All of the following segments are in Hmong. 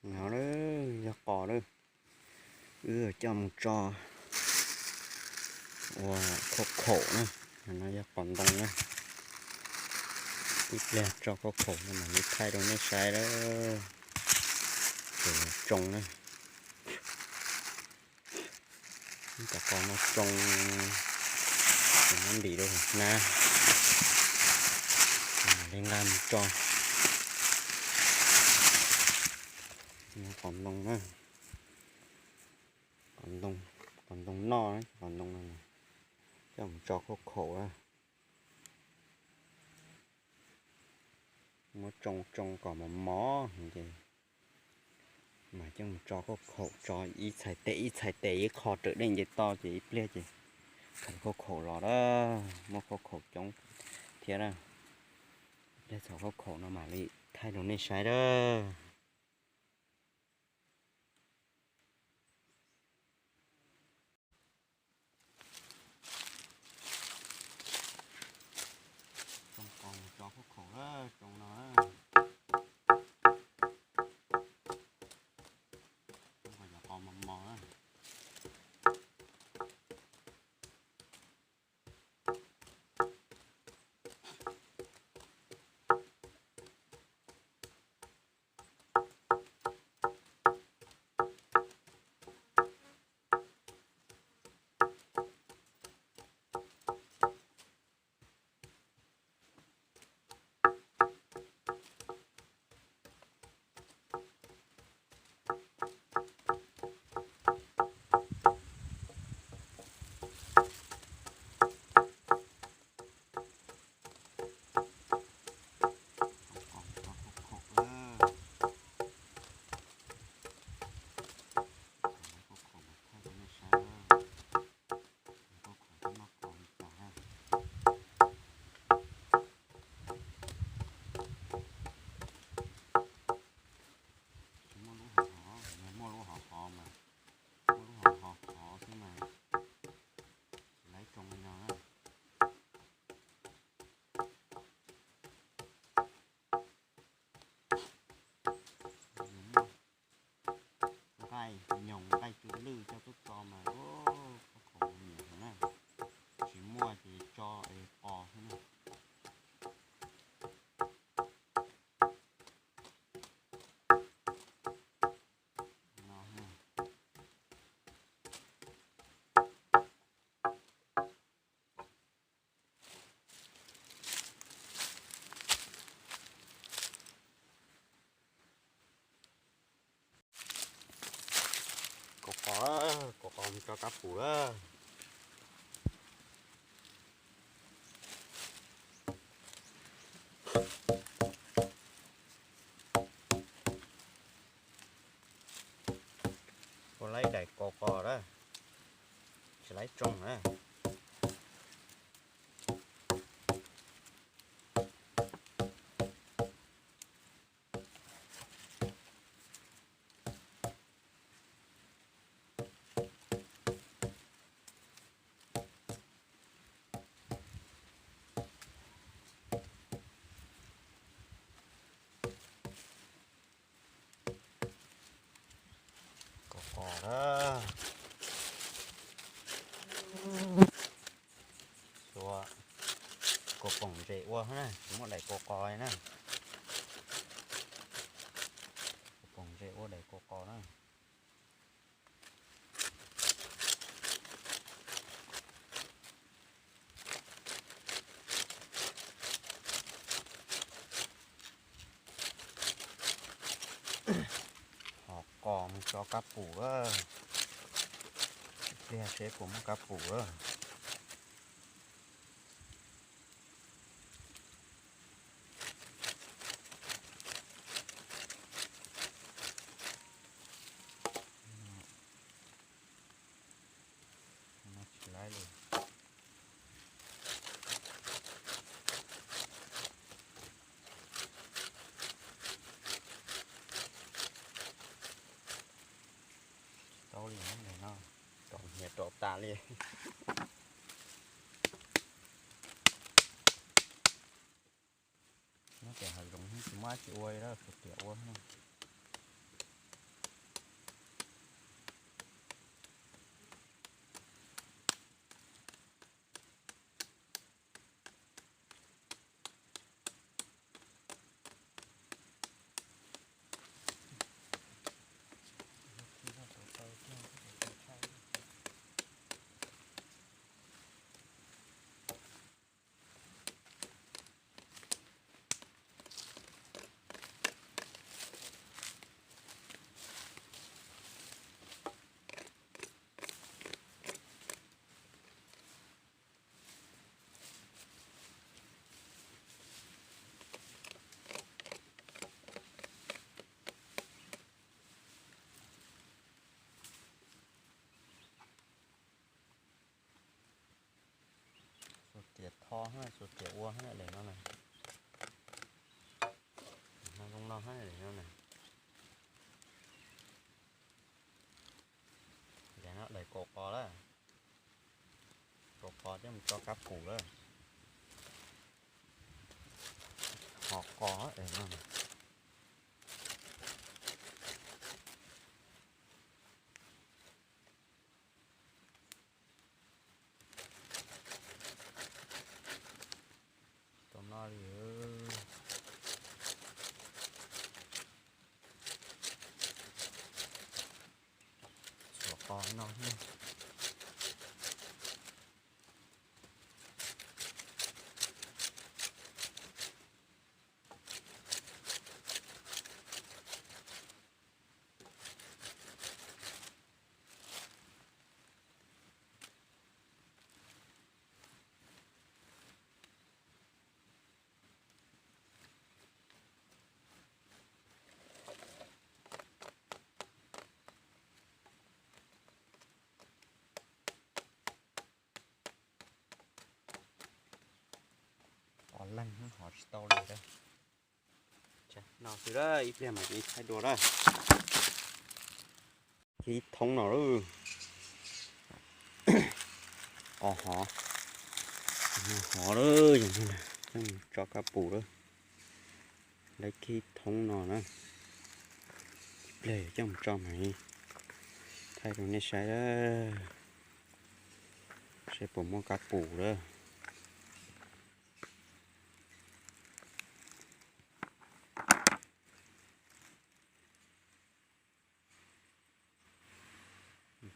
No yog qos lawm, wb coj mus tso ua khaub khaum na. No yog qos ntoo na. Ib pliag tso khaub khaum no mam li thaij rau nej saib lawm. Ces tsoo na. Cov qos no tsoo, ces muab ntim rau hauv hnab, mam li nqa mus tso. Qos ntoo na, qos ntoo noj, qos ntoo no coj mus tso khaub khaum na. Muab tsoo tsoo kom mos mos ces mam coj mus tso khaub khaum, tso ib txhais tes ib txhais tes ib qho raws dej nce toj ces ib pliag ces txhos khaub khaum los lawm, muaj khaub khaum coob thiab na. Ib pliag txhos khaub khaum no mam li thaij rau nej saib lawm. Tsoo qos mus tso khaub khaum lawm, tsoo no, tsoo qos cov qos mos mos na. Tsis muaj lub hov hov, yog muaj lub hov hov mas, muaj lub hov hov hov xwb mas tsis laib tsoo li no na. Nqaij nyoos nqaij tsw lwj coj tuaj txo mas, khaub khaum nyiam heev na. Tsis muaj ces tso es pos xwb na. Kaus qos, kaus qos mus tso kab pum lawm. Ua laib daim kaus qos lawm, tsis laib tsoo na. Kaus qos na. Xuas kaus poom ntses ua na, tsis muaj daim kaus qos li na. Kaus poom ntses ua daim kaus qos na. Hov qos mus tso kab pum lawm. Ib pliag seb puas muaj kab pum lawm. Tsis laib li. Tsis tau li no, rau hniav rau tas li. Nyob pem hav zoov tsis muaj dab tsi ua li, tshuav riam ua xwb. Qos, xuas tias ua daim no na. Daim no zoo no, daim no na. Daim no daim kaum qos lawm. Kaum qos coj mus tso kab pum lawm. Ho qos daim no. Tau noj li. Xuas qos no. Qos leeg hov tsis tau li. No xwb, ib pliag mas ib thaij dua lawm. Ib thoob no lawm. Qos hov, hov lawm, tso kab pum lawm. Lawv ib thoob no na, ib pliag coj mus tso mas thaij rau nej saib, saib puas muaj kab pum lawm.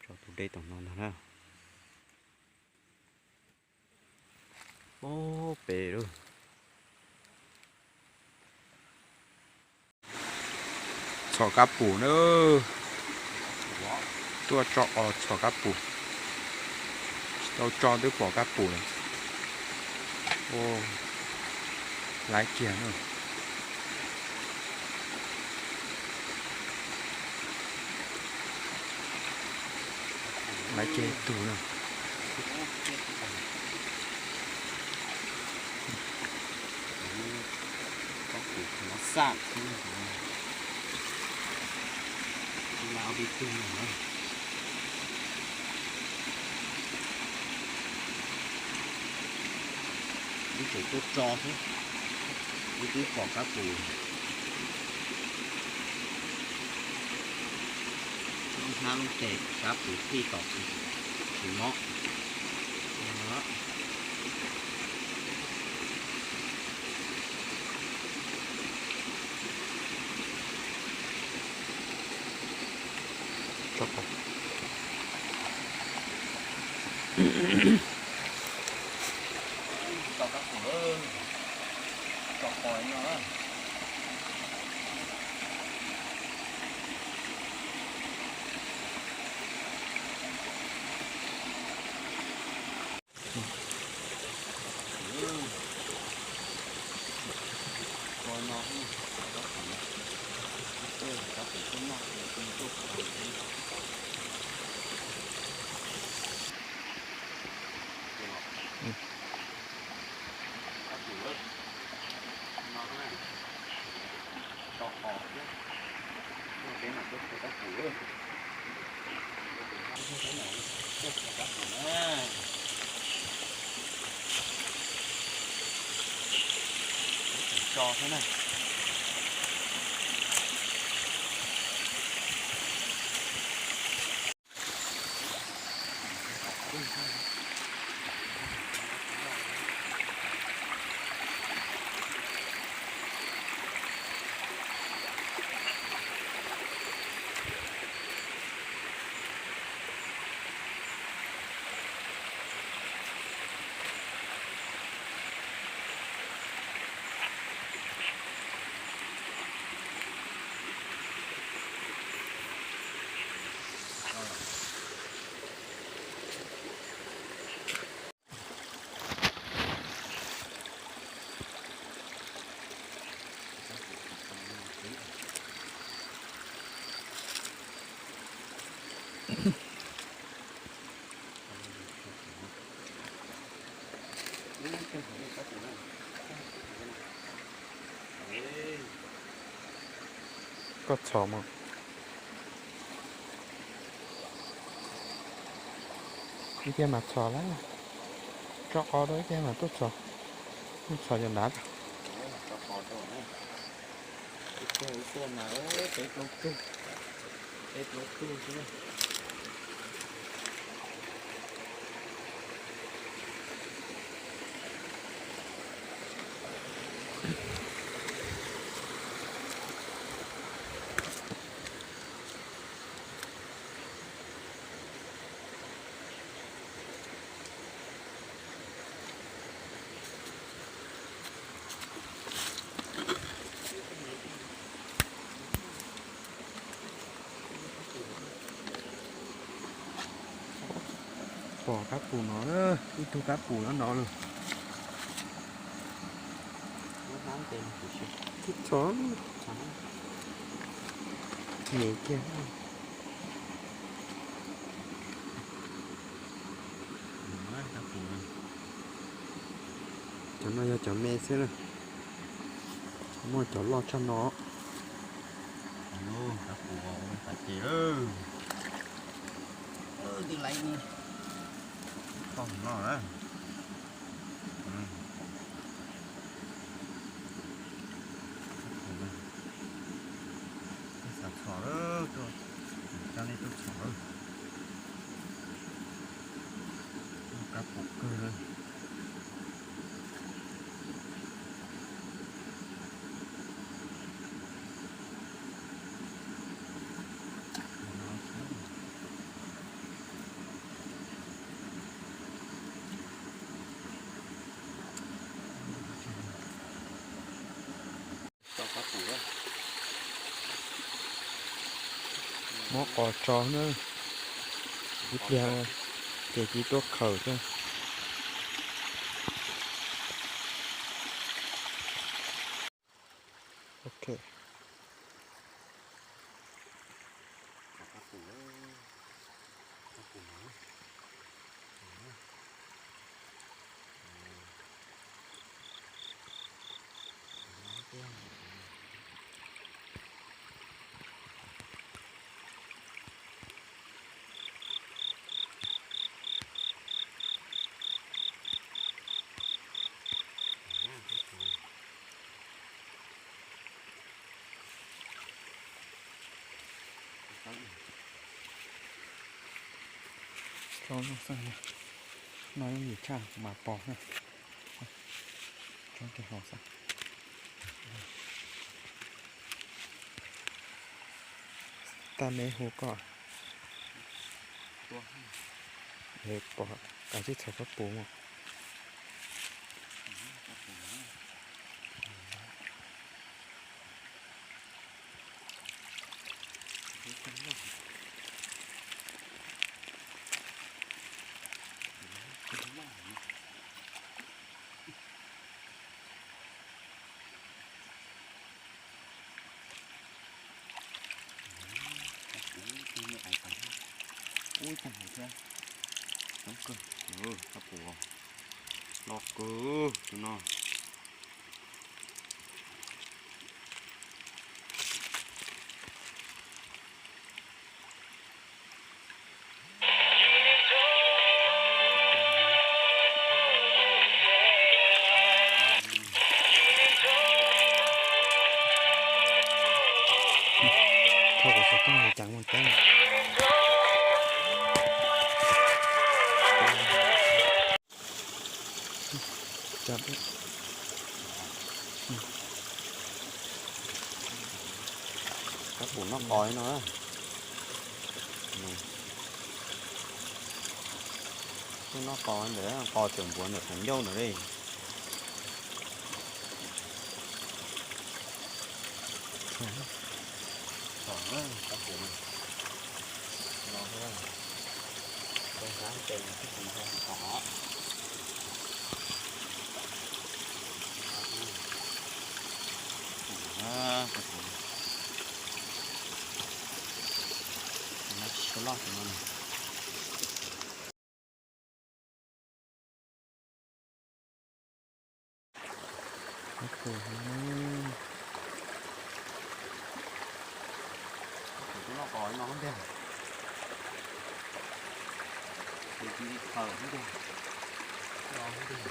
Tso tus dej tom no ntag na. Ob pem lawm. Txhom kab pum na. Tuaj tso os, txhom kab pum. Tsis tau tso twb pom kab pum lawm. Laiv kiag na. Laiv kiag ib tug na. Wb tseem tuaj tso xwb, wb twb pom kab pum. Lub hnab lub tes kab pum tij tom tsis mob. Tso xwb na. Koj txhom mas. Ib tiag mas txhom lawm. Tso qos rau ib tiag mas tuaj txhom. Tuaj txhom yog nrad. Pom kab pum no, ib tug kab pum no no lawm. Tib txho nyiam kiag. Cov no yog cov me xwb na, muaj cov loj tshaj no. Kab pum tas ces tij laib toj no na. Xav txhom lawm, tuaj, coj nej tuaj txhom lawm. Kab pum kawg lawm. Muab qos tso na, ib pliag ces cia tuaj khaws thiab. Ok. Tso no xwb, no yeej yim tshaj mas pos na. Tso kiag hauv xwb. Tag me hu koj. Pom kav tsij txhom kab pum mas. Ub, tag hauv thiab. Coob kawg, kab pum loj kawg tus no. Thauj kuv xov tooj mus ceev mus ceev. Kab pum noj qos no. Noj qos ntawm qos tseem npuav ntawm qhov ncauj ntawd li. Qos no ntag. Tus ci li khaws ntag. No ntag.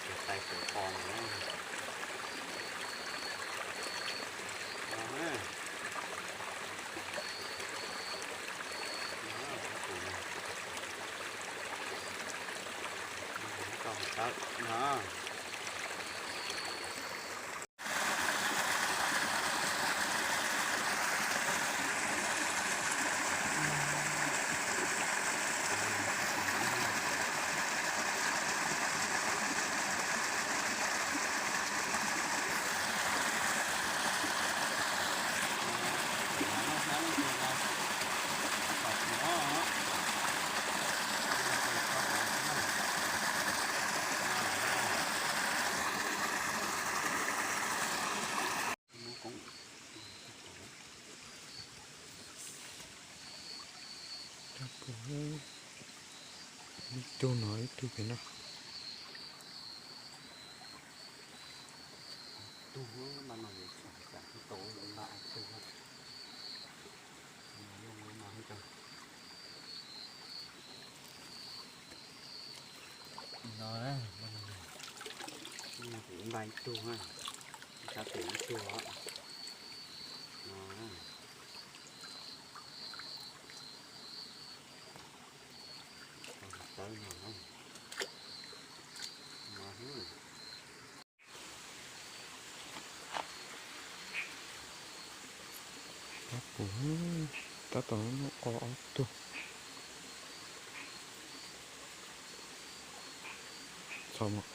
Tus tais tus qos no. No na. No, tus no. No, tus no tau tawm no. Ib tug no, ib tug pem no. Tug mas no yuav txhom cas tau nqa tug. No, no, no, no, nqa ib tug na, sab pem ib tug os. No, tawb no, no. Kab pum, tab tom noj qos ob tug. Txhob mas.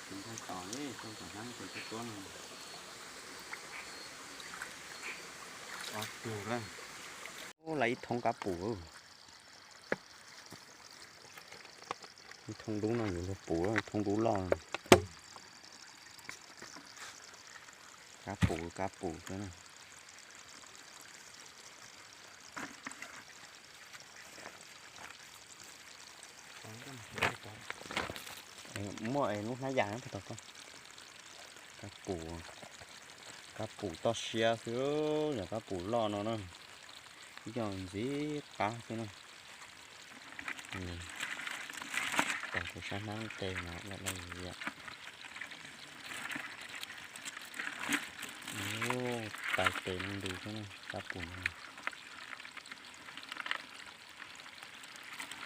Tus ntxhais tos li, tus ntxhais hnab tus tuab tuab no. Ob tug na. Ub, lawv ib thoob kab pum. Ib thoob dub no yuav luag pum, ib thoob dub loj. Kab pum, kab pum xwb na. Muaj lub hnab yam no puas tau koj? Kab pum, kab pum toj siab xwb, yog kab pum loj no na, yog ntxim qab xwb na. Tos kuv saib hnab tes no loj loj yam. Tais tes no ntws thiab na, kab pum no.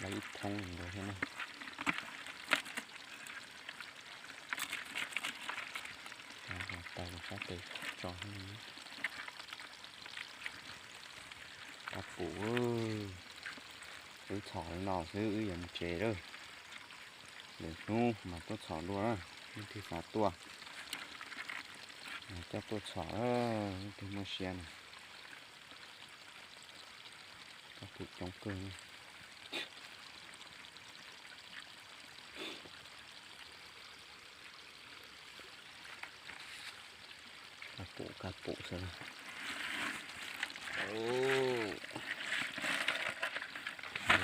Lawv ib thoob ntawd thiab na. Tais kuv sab tes tso thiab. Kab pum, wb txhom li no xwb wb yuav mus tsev lawm. Lwm hnub mas tuaj txhom dua na, leej twg xav tuaj mas coj tuaj txhom, leej twg muaj siab na. Kab pum coob kawg na. Kab pum, kab pum xwb na.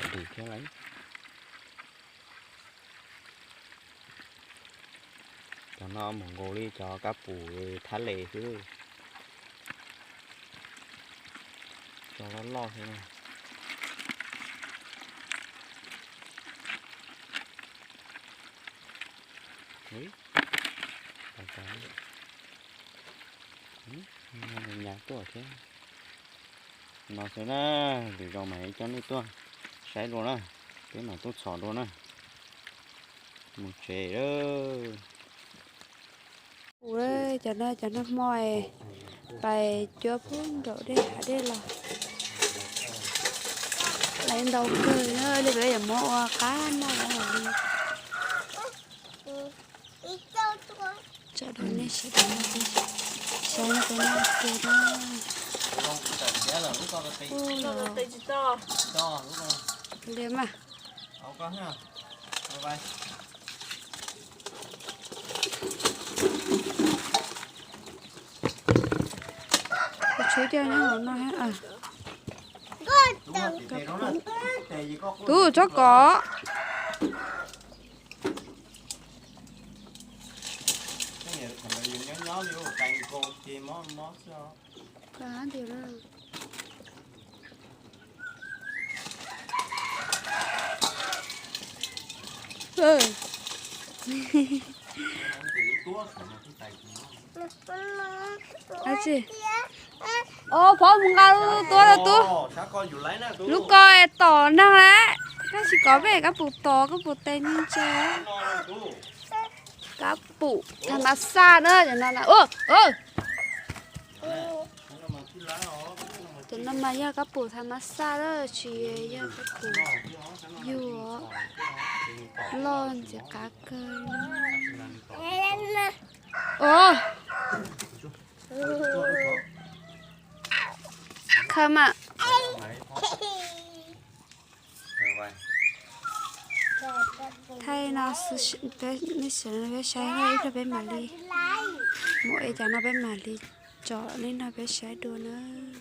Dim thiab lauj. Cov no mus nkaus li cov kab pum thab les xwb. Cov loj loj xwb na. Nyas tuaj thiab. No xwb na, lwm zaus mam coj nej tuaj saib dua na, peb mam tuaj txhom dua na. Mus tsev lawm. Ua cov no cov nag hmo pais cuab pub nraum dej hav dej los. Lawv ntau kawg na, li peb yuav muab ua qab noj li. Tso rau nej sawv daws saib, saib no peb noj kiag na. Ub, li mas. Tub coj nyob hauv no. Tub tsob kos. Au, phov mus nqa lub tuab rau tub. Lub ko es tom neeg lawm. Koj tsis kov peb kab pum tom kab pum tes ni ntsa. Kab pum tha mas xaj na. Cov no mas yog kab pum tha mas xaj na, tsis yog kab pum yug. Loj ntxiv qab kawg. Au, khaws mas. Thaij no, nej sawv daws peb saib ib pliag peb mam li mus ev cov no peb mam li tso li no peb saib dua nawb.